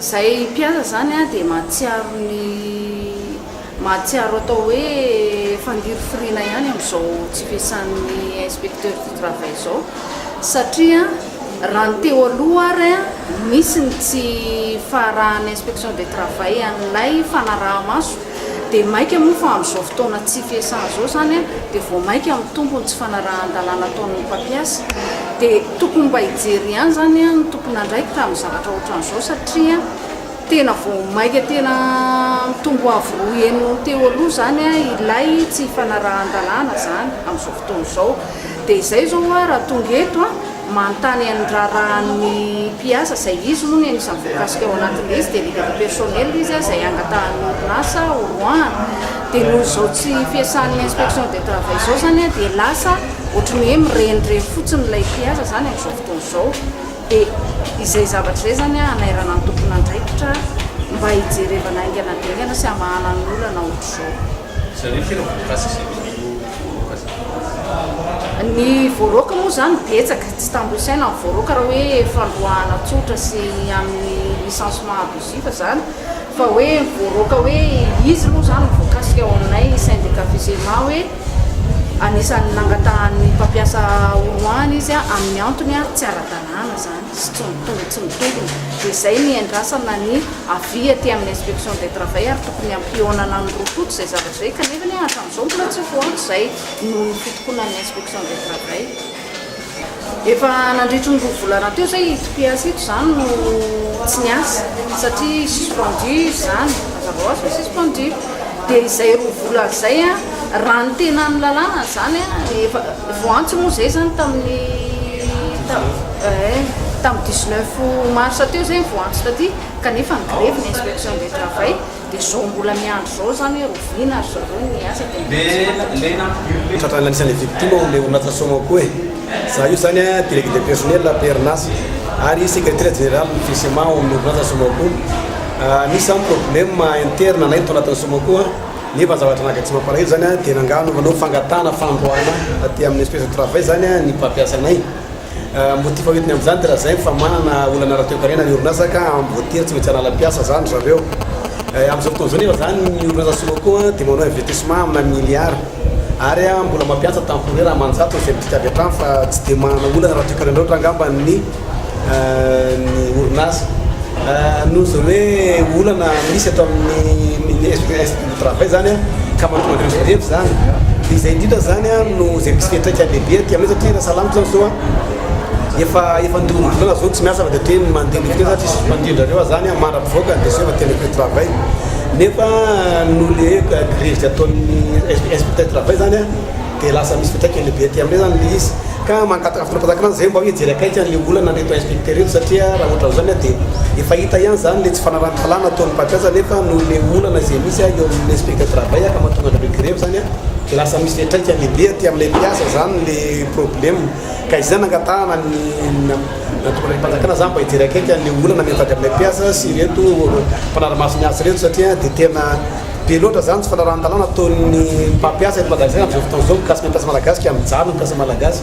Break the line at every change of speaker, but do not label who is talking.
Zay mpiasa zany a dia mahatsiaro ny mahatsiaro atao hoe fangirifiriana ihany amin'izao tsy fiasan'ny inspecteur du travail zao, satria raha ny teo aloha ary a misy ny tsy faharahan'ny inspection du travail an'ilay fanaraha-maso, dia maika moa fa amin'izao fotoana tsy fiasana izao zany a dia vao maika mitombo ny tsy fanarahan-dalàna ataon'ny mpampiasa. Dia tokony mba hijery ihany zany a ny tompon'andraikitra amin'ny zavatra ohatran'izao, satria tena vao maika tena mitombo avo roa heny noho ny teo aloha zany a ilay tsy fanarahan-dalàna zany amin'izao fotoana izao. Dia izay izao a raha tonga eto a manontany an'ny raharahan'ny mpiasa izay izy moa no anisan'ny voakasika ao anatin'ilay izy, délégué de personnel izy a izay angatahan'ny orinasa horoahana. Dia noho izao tsy fiasan'ny inspection du travail izao zany a dia lasa ohatry ny hoe mirenireny fotsiny ilay mpiasa zany amin'izao fotoana izao. Dia izay zavatra izay zany a hanairana ny tompon'andraikitra mba hijerevana haingana dia haingana sy hamahana ny olana ohatr'izao.
Izany hoe firy ny voakasika izay mety ho voaroaka izany?
Ny voaroaka moa izany betsaka, tsy tambo isaina ny voaroaka raha hoe fandroahana tsotra sy amin'ny licenciement abusif izany, fa hoe voaroaka hoe izy moa izany no voakasika ao aminay syndicat FUSEMA hoe anisan'ny nangatahan'ny mpampiasa horoahana izy amin'ny antony tsy ara-dalàna izany sy tsy mitombo tsy mitombina, dia izay ny iandrasana ny avis aty amin'ny inspection des travail ary tokony hampihaonana ny roa tonta izay zavatra izay, kanefa anie hatramin'izao mbola tsy voaantso izay noho ny fitokonan'ny inspection des travail. Efa nandritry ny roa volana teo izay ito mpiasa ito izany no tsy niasa satria suspendu izy izany, mazava ho azy fa suspendu. Dia izay roa volana izay an, raha ny tena ny lalàna izany an, efa voaantso moa izay izany tamin'ny tamin'ny 19 mars teo izay no voaantso taty, kanefa ny grevy ny inspection du travail. Dia zao mbola miandry zao zany hoe roviana ry zareo ny asa dia mbola tsy fantatra.
Tratran'ny anisan'ilay victime ao amin'ilay orinasa Somako e. Za io zany a délégué de personnel am-perinasa ary secrétaire général ny FESEMA ao amin'ny orinasa Somako. Nisy zany problème interne anay tao anatin'ny Somako a, nefa ny zavatra nahagaga sy mampalahelo zany a dia nangaha nanao fangatahana fandroahana aty amin'ny inspection du travail zany a ny mpampiasa anay. Motif hoentiny amin'izany dia lazainy fa manana olana ara-toekarena ny orinasa ka voatery tsy maintsy hanala mpiasa izany ry zareo. Amin'izao fotoana izao nefa izany ny orinasa Soloco dia manao investissement amina milliards ary mbola mampiasa temporaire aman-jatony izay midika avy hatrany fa tsy dia manana olana ara-toekarena loatra angamba ny ny orinasa. Noho izany hoe olana misy eto amin'ny institut du travail zany ka mahatonga an'ireo grevy zany. Dia izay indrindra zany no izay misy fiantraikany lehibe aty aminay satria raha sahala amiko zany zao efa efa andoha volana zao tsy miasa fa dia toy ny mandeha ny fotoana satria suspendu ndrareo zany mandra-pivoaka ny décision avy aty amin'ny du travail. Nefa noho le grevy izay ataon'ny inspecteur du travail zany dia lasa misy fiantraikany lehibe aty aminay zany le izy. Ka mangataka fitondram-panjakana zay mba hoe hijery akaiky an'le olana an'ireto inspecteur ireto satria raha ohatran'izao ny dia efa hita ihany zany le tsy fanarahan-dalàna ataon'ny mpampiasa nefa noho le olana izay misy eo amin'ny inspecteur travail ka mahatonga an'ireo grevy zany dia lasa misy fiantraikany lehibe aty amin'ilay mpiasa zany le problème. Ka izay nangatahana ny tompon'andraiki-panjakana zany mba hijery akaiky an'le olana mianjady amin'ilay mpiasa sy ireto mpanara-maso ny asa ireto satria dia tena Be loatra izany tsy fanarahan-dalàna ataon'ny mpampiasa eto Madagasikara amin'izao fotoana izao mikasika ny mpiasa malagasy ka mijaly ny mpiasa malagasy.